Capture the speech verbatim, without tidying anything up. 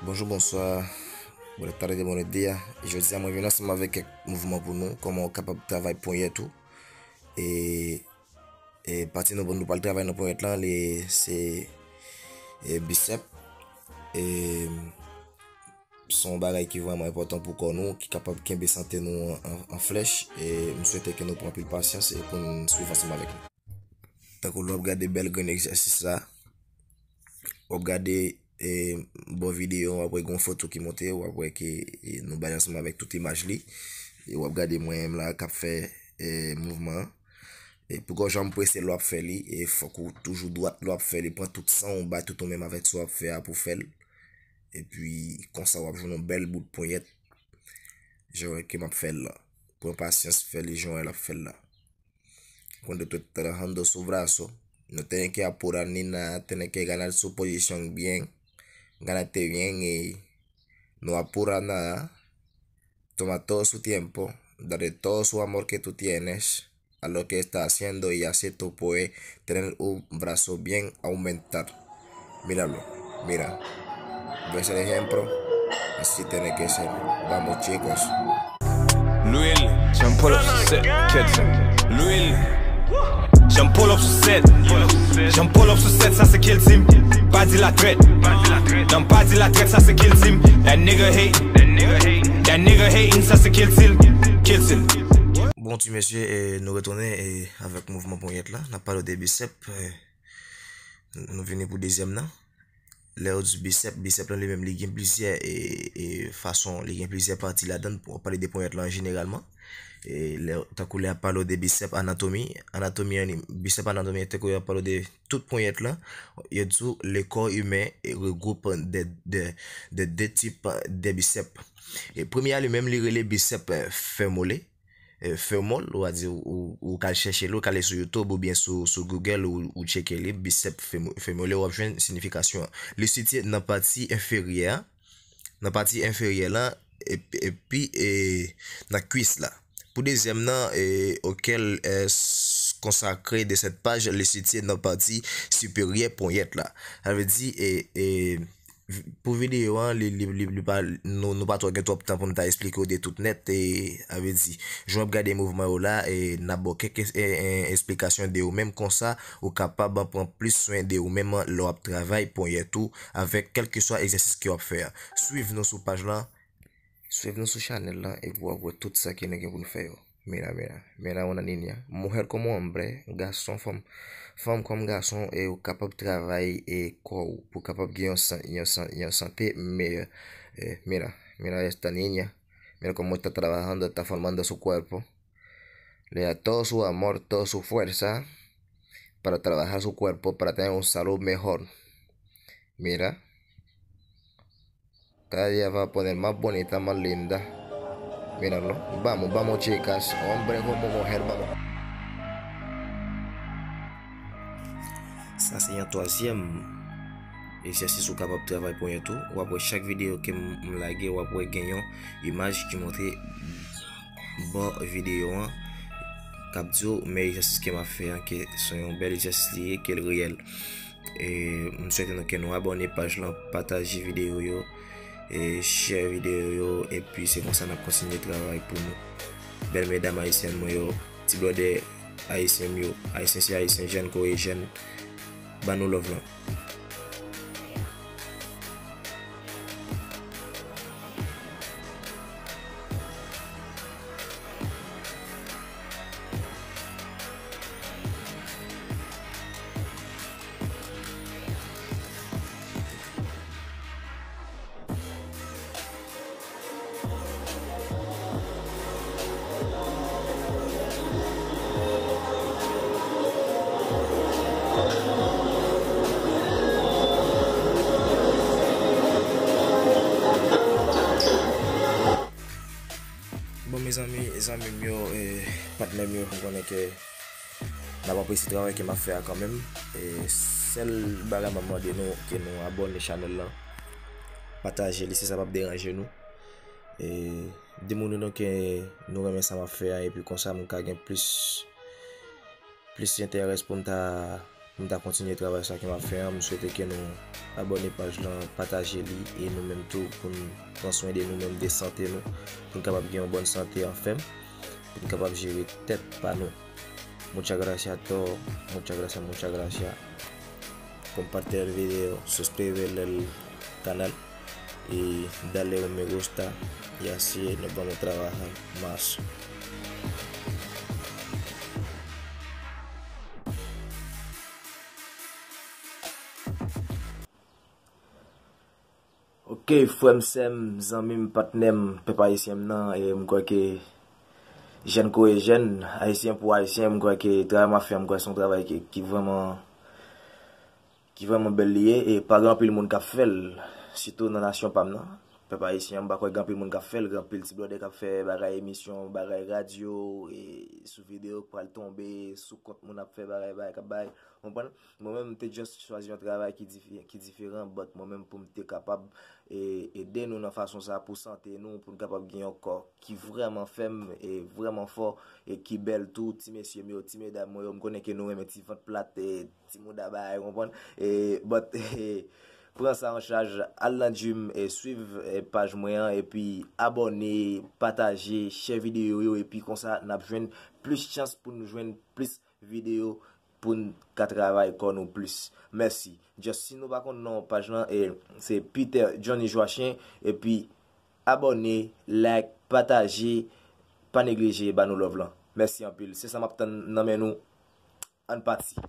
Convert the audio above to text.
Bonjou, bonswa, boa tarde, bom dia. Jodi a mwen vin ansanm avèk kèk mouvman pou nou, kòman w kapab travay ponyèt ou. E, e pati nou, nou pral travay nan ponyèt lan, li se, e, bisèp. E, se yon bagay ki vrèman enpòtan pou kò nou, ki kapab kenbe sante nou an, an, an flèch. E m swete ke nou pran anpil pasyans e pou n swiv ansanm avèk nou. Tankou lè w ap gade bèl grenn egzèsis sa, w ap gade, e, bò videyo an, w ap wè gen yon foto ki monte, w ap wè ke, e, nou bay ansanm avèk tout imaj li. E w ap gade mwen menm la k ap fè, e, mouvman an. E pou gòj an prese lè w ap fè li, e fòk ou toujou dwat lè w ap fè li, pran tout san w, bay tout ou menm avèk sa w ap fè a pou fè l. Epi konsa w ap jwenn yon bèl bout ponyèt, jan w wè ke m ap fè l la. Pran pasyans, fè li jan w wè l ap fè l la. Cuando tú estás trabajando su brazo, no tienes que apurar ni nada, tienes que ganar su posición bien. Gánate bien y no apura nada. Toma todo su tiempo, dale todo su amor que tú tienes a lo que está haciendo y así tú puedes tener un brazo bien aumentar. Míralo, mira. ¿Ves el ejemplo? Así tiene que ser. Vamos, chicos. Lwil, Jean Paul ap sou sèt, kèt sa. Lwil, Jean Paul ap sou sèt. Jean Paul ap sou sèt, sa se kilti m. Pa di la trèt. Non, pa di la trèt, sa se kilti m. That nigga hate. That nigga hating, sa se kilti l. Kilti l. Bon, ti mesye, e, nou retounen, e, avèk mouvman ponyèt la. N ap pale de bisèp. E, nou vini pou dezyèm nan. Lè yo di bisèp, bisèp lan li menm li gen plizyè, e, e, fason, li gen plizyè pati ladan l. W ap pale de ponyèt lan jeneralman. E, lè, tankou lè y ap pale w de bisèp anatomi, anatomi an li, bisèp anatomi an tankou y ap pale w de tout ponyèt lan, yo di w le corps humain regroupe de, de, de deux types de biceps. E premye a li menm li rele bisèp, e, femolé. E, femol, ou a di ou, ou, ou ka al chèche li, ou ka ale sou YouTube oubyen sou, sou Google, ou, ou tcheke li, bisèp femo-, femolé, w ap jwenn siyifikasyon an. Li sitiye nan pati enferyè a, nan pati enferyè la, epi, epi, e, nan kwis la. Pou dezyèm nan, e, auquel est consacrée de cette page, li sitiye nan pati siperyè ponyèt la. Sa vle di, e, e, pou videyo an, li, li, li, li pa, nou, nou pa twò gen twòp tan pou n ta esplike w de tout nèt, e, sa vle di, jan w ap gade mouvman yo la, e, n ap ba w kèk es-, e, e, esplikasyon de yo menm, konsa, ou kapab pran plis swen de ou menm lè w ap travay ponyèt ou avèk kèlkeswa egzèsis ke w ap fè a. Swiv nou sou paj lan, swiv nou sou chanèl lan, epi w ap wè tout sa ke nou gen pou n fè yo. Mira, mira, mira una niña. Mujer como hombre, gason, fanm, fanm kòm gason, e ou kapab travay e kò w pou kapab gen yon san-, yon san-, yon sante meyè. E, mira, mira esta niña. Mira cómo está trabajando, está formando su cuerpo. Le da todo su amor, toda su fuerza para trabajar su cuerpo, para tener un salud mejor. Mira. Cada día va a poner más bonita, más linda. Míralo. Vamos, vamos, chicas. Hombre como mujer, vamos. Sa se yon twazyèm egzèsis ou kapab travay ponyèt ou. W ap wè chak videyo ke m, m lage, w ap wè gen yon imaj ki montre bò videyo an k ap di w men egzèsis ke m ap fè an, ke se yon bèl egzèsis li ye, ke l reyèl. E, m swete nou ke nou abòne paj lan, pataje videyo yo, e, share videyo yo, epi se konsa n ap kontinye travay pou nou. Bèl medam ayisyèn mwen yo, ti blòdè ayisyen m yo, ayisyen se ayisyen, jèn koreyen, ban nou love lan. Bon, mezanmi, zanmi m yo, e, patnè m yo, m konnen ke n ap apresye travay ke m ap fè a kanmenm. E, sèl bagay m ap mande nou, ke nou abòne chanèl lan, pataje li, si sa p ap deranje nou. E, Demontre nou ke nou renmen sa m ap fè a, epi konsa m ka gen plis plis enterès pou m ta pou m ta kontinye travay sa ke m ap fè an. M swete ke nou abòne paj lan, pataje li, e nou menm tou pou n pran swen de nou menm, de sante nou, pou n kapab gen yon bòn sante anfèm, pou n kapab jere tèt pa nou. Muchas gracias a todos, muchas gracias, muchas gracias. Compartir el video, suscribir el canal y darle un me gusta. Y así nos vamos a trabajar más. Ok, frè m, sè m, zanmi m, patnè m, pèp ayisyen m nan, e m kwè ke jèn koye jèn, ayisyen pou ayisyen, m kwè ke travay m ap fè, m kwè se yon travay ki, ki vrèman, ki vrèman bèl li ye, e pa gen anpil moun k ap fè l, sitou nan nasyon pa m nan. Pèp ayisyen an, m pa kwè gen anpil moun k ap fè l, gen anpil ti blòdè k ap fè bagay emisyon, bagay radyo, e sou videyo k pral tonbe, sou kont moun ap fè bagay, bagay k ap bay, w konprann? Mwen menm, m te just chwazi yon travay ki dife-, ki diferan, but mwen menm pou m te kapab, e, ede nou nan fason sa pou sante nou, pou n kapab gen yon kò ki vrèman fèm e vrèman fò e ki bèl tou, ti mesye m yo, ti medam mwen yo, m konnen ke nou renmen ti vant plat, e, ti mouda bagay, w konprann? E, but, e, pran sa an chaj, al nan gym e swiv, e, paj mwen an, epi abòne, pataje, share videyo yo, epi konsa n ap jwenn plis chans pou nou jwenn plis videyo pou n ka travay kò nou plis. Mèsi. Just si nou pa konn non paj lan, e, se Peter Johnny Joachim, epi abòne, like, pataje, pa neglije ba nou love lan. Mèsi anpil. Se sa m ap tann nan men nou. Ann pati.